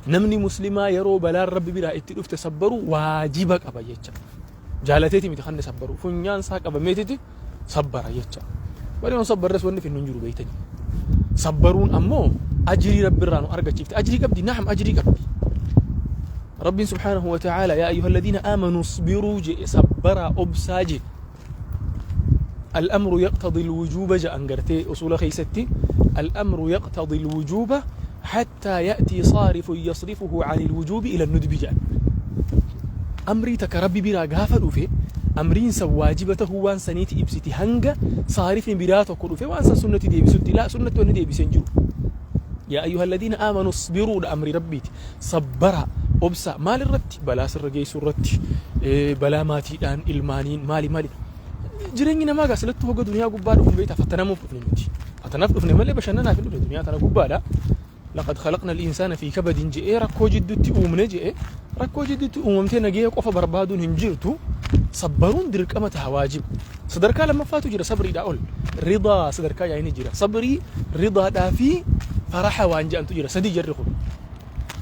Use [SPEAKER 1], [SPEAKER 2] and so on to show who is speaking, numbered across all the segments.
[SPEAKER 1] Namni muslimaa yeroo balaan Rabbi biraa itti dhufte sabbaruu waajiba qaba jecha. Jaalateeti miti kan inni sabbaru. Funyaan isaa qabameetiti sabbara jecha. Bari yoon sabbarres wanni finnu hin jiru beeytanii. Sabbaruun ammoo ajrii Rabbi irraa nu argachiifti. Ajrii qabdi? Naam, ajrii qabdi. Rabbiin subhaanahu wa ta'aala yaa ayyuhal ladiina aamanuu isbiruu je'e, sabbaraa, obsaa je'e. Al-amru yaqtadi al-wujuuba ja'an gartee usuula keessatti, al-amru yaqtadi al-wujuuba hattaa ya'tii saarifun yasrifuhu 'ani al-wujuubi ila an-nudbi ja'an. Amrii takka Rabbi biraa gaafa dhufe, amriin san waajiba tahuu waan saniiti ibsiti hanga saarifni biraa tokko dhufe waan san sunnatti deebisutti. Laa, sunnatti wanni deebise hin jiru. Yaa ayyuhal ladiina aamanu isbiruu dha amri Rabbiiti. Sabbaraa, obsaa. Maal irratti? Balaa sirra geessu irratti, balaa maatiidhaan, ilmaaniin, maali maali. Jireenyi namaa gaa silattuu hoga duniyaa gubbaa dhufu beektaa, fattanamuuf dhufne nuti. Fattanaaf dhufne malee bashannanaaf hin dhufne duniyaa tana gubbaadha. Laqad khalaqna al-insaana fi kabadin je'ee rakkoo jidduutti uumne je'e, rakkoo jidduutti uumamtee nageenya qofa barbaaduun hin jirtu, sabbaruun dirqama taha, waajiba. Sadarkaa lammaffaatu jira sabriidhaa ol. Ridaa sadarkaa yaa'ini jira. Sabrii, ridaadhaa fi faraha waan jedhantu jira. Sadii jarri kun.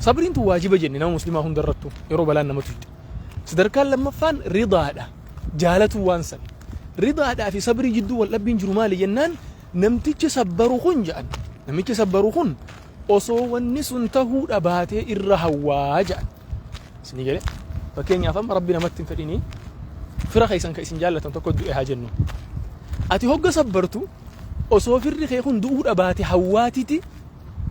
[SPEAKER 1] Sabriin tun waajiba jenne nama muslimaa hundarrattu yeroo balaan nama tuyxe. Sadarkaan lammaffaan ridaadha. Jaalatuu waan san. Ridaadhaa fi sabrii jidduu wal dhabbiin jiru maali jennaan, namtichi sabbaru kun jedhan. Namichi sabbaru kun osoo wanni sun tahuu dhabaatee irra hawwaa jedhan. Isinii galee? Fakkeenyaaf amma Rabbi namatti hin fedhinii, fira keessan ka isin jaallatan tokko du'e haa jennu. Ati hogga sabbartu osoo firri kee kun du'uu dhabaate hawwaatiti,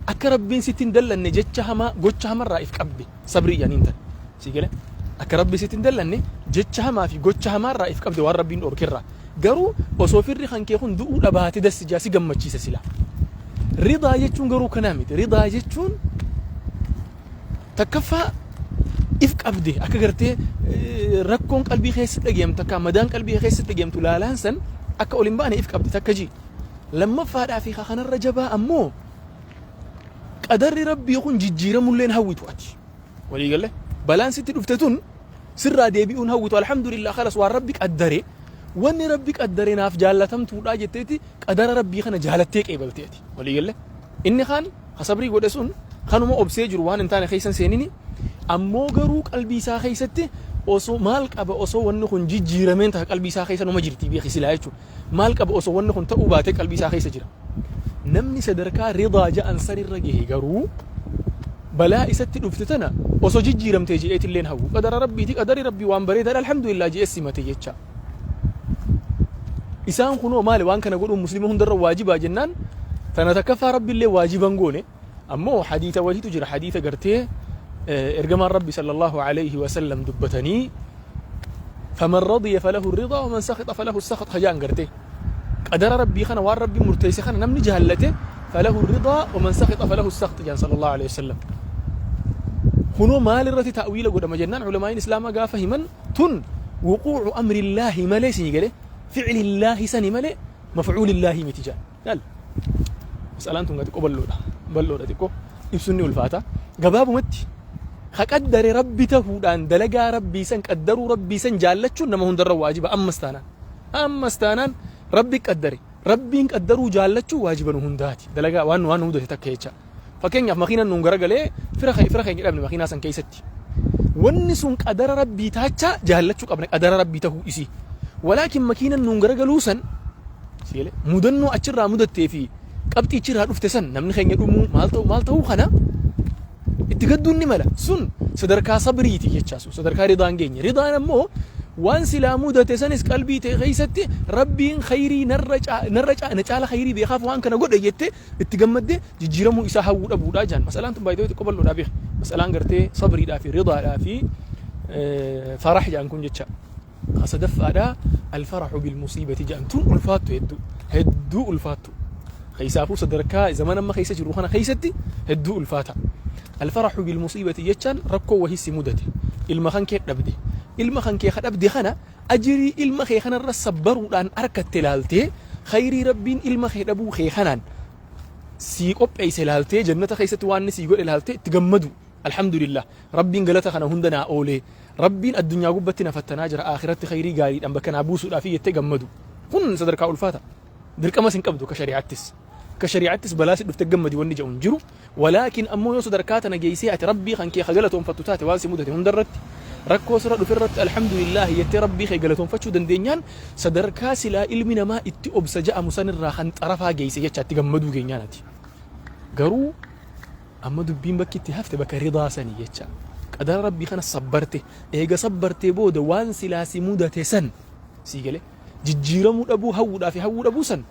[SPEAKER 1] akka Rabbiin sitti hin dallanne jecha hamaa, gocha hamarraa if qabde sabrii jedhaniin tan. Sii galee? Akka Rabbi sitti hin dallanne jecha hamaa fi gocha hamaarraa if qabde, waan Rabbiin dhorkerraa. Garuu osoo firri kan kee kun du'uu dhabaate dassi jaa si gammachiisa sila. Ridaa jechuun garuu kanaa miti. Ridaa jechuun takkaffaa if qabde, akka gartee rakkoon qalbii keessa dhageemtu, akka madaan qalbii keessa dhageemtu laalaan san akka ol hin baane if qabde takka ji. Lammaffaadhaa fi kanarra jabaa ammoo qadarri Rabbii kun jijjiiramulleen hawwitu ati. Walii galee balaan sitti dhufte tun sirraa deebi'uun hawwitu, alhamdulillah, kalas, waan Rabbi qaddare, wanni Rabbi qaddare naaf jaallatamtuudha jetteeti qadara Rabbii kana jaalattee qeebalte ati. Walii galee inni kaan ka sabrii godhe sun kanuma obsee jiru, waan hin taane keessa hin seenini, ammoo garuu qalbii isaa keessatti osoo maal qaba osoo wanni kun jijjiirameen ta'a qalbii isaa keessa numa jirti, beeki silaa jechuudha. Maal qaba osoo wanni kun ta'uu baatee qalbii isaa keessa jira. Namni sadarkaa ridaa ja'an sanirra gahe garuu balaa isatti dhufte tana osoo jijjiiramtee je'eetilleen hawwu. Qadara Rabbiiti, qadarri Rabbii waan bareedaadha, alhamdulillah je'ee simate jecha. Isaan kunoo maali, waan kana godhuun muslima hundarra waajibaa jennaan, tana takkaffaa Rabbiillee waajiban goone, ammoo hadiisa wahiitu jira, hadiisa gartee ergamaan Rabbi sallallahu alayhi wa sallam dubbatanii, faman radiya falahu ridaa waman sakhita falahu sakhat hajaan, gartee qadara Rabbii kana, waan Rabbi murteesse kana namni jaallate falahu ridaa waman sakhita falahu sakht jaan sallallahu alayhi wa sallam. Kunoo maal irratti ta'wiila godhama jennaan, ulamaa'iin islaamaa gaafa himan tun wuquucu amrillaahi malee, isinii galee, fi'lillaahi sani malee maf'uulillaahi miti jaan. Laal, mas'alaan tun xiqqoo bal'oodha. Bal'oodha, xiqqoo ibsuun ni ulfaata. Gabaabumatti ka qaddare Rabbi tahuudhaan dalagaa Rabbii san, qaddaruu Rabbii san jaallachuun nama hundarra waajiba ammas taanaan. Ammas taanaan Rabbi qaddare. Rabbiin qaddaruu jaallachuu waajiba nu hundaati. Dalagaa waan nu mudate takka jecha. Fakkeenyaaf makiinaan nuun garagalee fira keenya dhabne makiinaa san keessatti. Wanni sun qadara Rabbii taachaa jaallachuu qabna qadara Rabbii tahuu isii. Walaakin makiinaan nuun garagaluu san sigalee mudannoo achirraa mudattee fi qabxii achirraa dhufte san, namni keenya dhumuu, maal ta'u maal ta'uu kana itti gadduun ni mala. Sun sadarkaa sabriiti jechaa, sun sadarkaa ridaan geenye. Ridaan ammoo waan silaa mudate sanis qalbii ta'e keessatti Rabbiin khayrii narra narra na caala khayrii beekaaf waan kana godhe jettee itti gammaddee jijjiiramuu isaa hawwuu dhabuudha jaan. Masalaan tun baay'ee xiqqoo bal'oodhaa beeka. Masalaan gartee sabriidhaa fi ridaadhaa fi farah jaan kun jecha. Sadaffaadhaa alfarahu bilmusiibati jaan, tun ulfaattu, hedduu hedduu ulfaattu. Keessaafuu sadarkaa zaman amma keessa jiru kana keessatti hedduu ulfaata. Alfarahu bilmusiibati jechaan rakkoo wahii si mudate. Ilma kan kee dhabde. Ilma kan kee dhabde kana ajirii ilma kee kanarra sabbaruudhaan arkatte laaltee, khayrii Rabbiin ilma kee dhabuu kee kanaan sii qopheesse laaltee, jannata keessatti waan inni sii godhe laaltee itti gammadu. Alhamdulillah, Rabbiin galata kana hunda naa oolee, Rabbiin addunyaa gubbatti na fattanaa jira, akhiratti khayrii gaariidhaan bakka naa buusuudhaaf jettee gammadu. Kun sadarkaa ulfaata. Dirqamas hin qabdu akka shari'aattis. Akka shari'aattis balaa si dhufte gammadi wanni jedhu hin jiru. Walaakin ammoo yoo sadarkaa tana geessee ati Rabbii kan kee ka galatoonfattu taate, waan si mudate hundarratti, rakkoo sirra dhufe irratti alhamdulillaahi jettee Rabbii kee galatoonfachuu dandeenyaan, sadarkaa silaa ilmi namaa itti obsa ja'amu sanirraa kan xarafaa geesse jecha itti gammaduu keenyaan ati. Garuu amma dubbiin bakki itti hafte bakka ridaa sanii jecha. Qadara Rabbii kana sabbarte, eega sabbartee booda waan silaa si mudate san sii galee jijjiiramuu dhabuu, hawwuudhaa fi hawwuu dhabuu san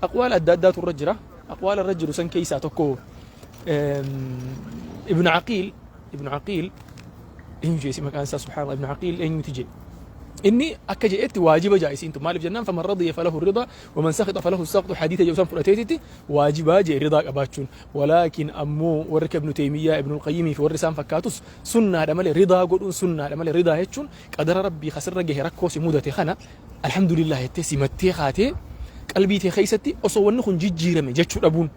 [SPEAKER 1] aqwaala adda addaatu irra jira. Aqwaala irra jiru san keessaa tokko Ibn Aqiil eenyu jeesi maqaan isaa, subhaanallah, Ibn Aqiil eenyuti jedhe. Inni akka jedhetti waajiba jaa isiin tun. Maaliif jennaan, فمن رضي فله الرضا ومن سخط فله السخط hadiisa jedhu san fudhateetitti waajibaa jee ridaa qabaachuun. Walaakin ammoo warri akka Ibnu Teymiyyaa, Ibnu Qayyimii fi warri isaan fakkaatus sunnaadha malee, ridaa godhuun sunnaadha malee. Ridaa jechuun qadara Rabbii kasirra gahe, rakkoo si mudate kana alhamdulillah jettee simattee kaatee, qalbii tee keessatti osoo wanni kun jijjiirame jechuu dhabuun,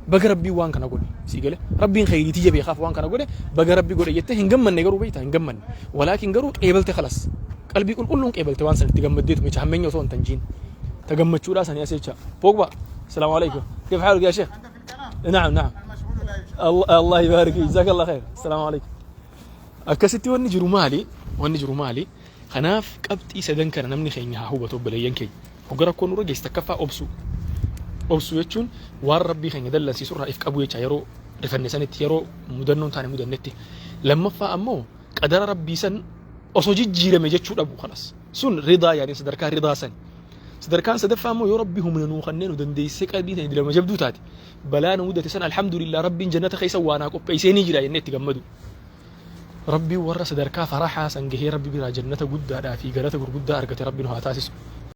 [SPEAKER 1] baga Rabbiin waan kana godhe, sii gale, Rabbiin khayriitii jabeekaaf waan kana godhe, baga Rabbi godhe jettee hin gammanne. Garuu beektaa, hin gammanne, walaakin garuu qeebalte, khalas, qalbii qulqulluun qeebalte. Waan san itti gammaddeetu mecha hammeenya osoo hin tanjiin ta gammachuudhaa sanii as jecha. Pogba, السلام عليكم، كيف حالك يا شيخ؟ نعم نعم، الله يبارك فيك، جزاك الله خير، السلام عليكم. Akkasitti wanni jiru maali? Wanni jiru maali? Kanaaf qabxii sadan kana namni keenya haa hubatu, obboleeyyan keenya. Hogga rakkoo nurra geesse, takkaffaa obsuu. Obsuu jechuun waan Rabbii keenya dallansiisu irraa if qabu jecha, yeroo rifanne sanitti, yeroo mudannoon taane mudannetti. Lammaffaa ammoo qadara Rabbii san osoo jijjiirame jechuu dhabu, kanas sun ridaa yaaniin sadarkaa ridaa sani. Sadarkaan sadaffaa immoo yoo Rabbi humna nuu kanneen nu dandeessisee, qalbii tani dilama jabduu taate, balaa nu mudate san alhamdulillah, Rabbiin jannata keessa waa naa qopheessee ni jira jennee itti gammadu. Rabbiin warra sadarkaa farahaa san gahee Rabbi biraa jannata guddaadhaa fi galata gurguddaa argate Rabbi nu haa taasisu.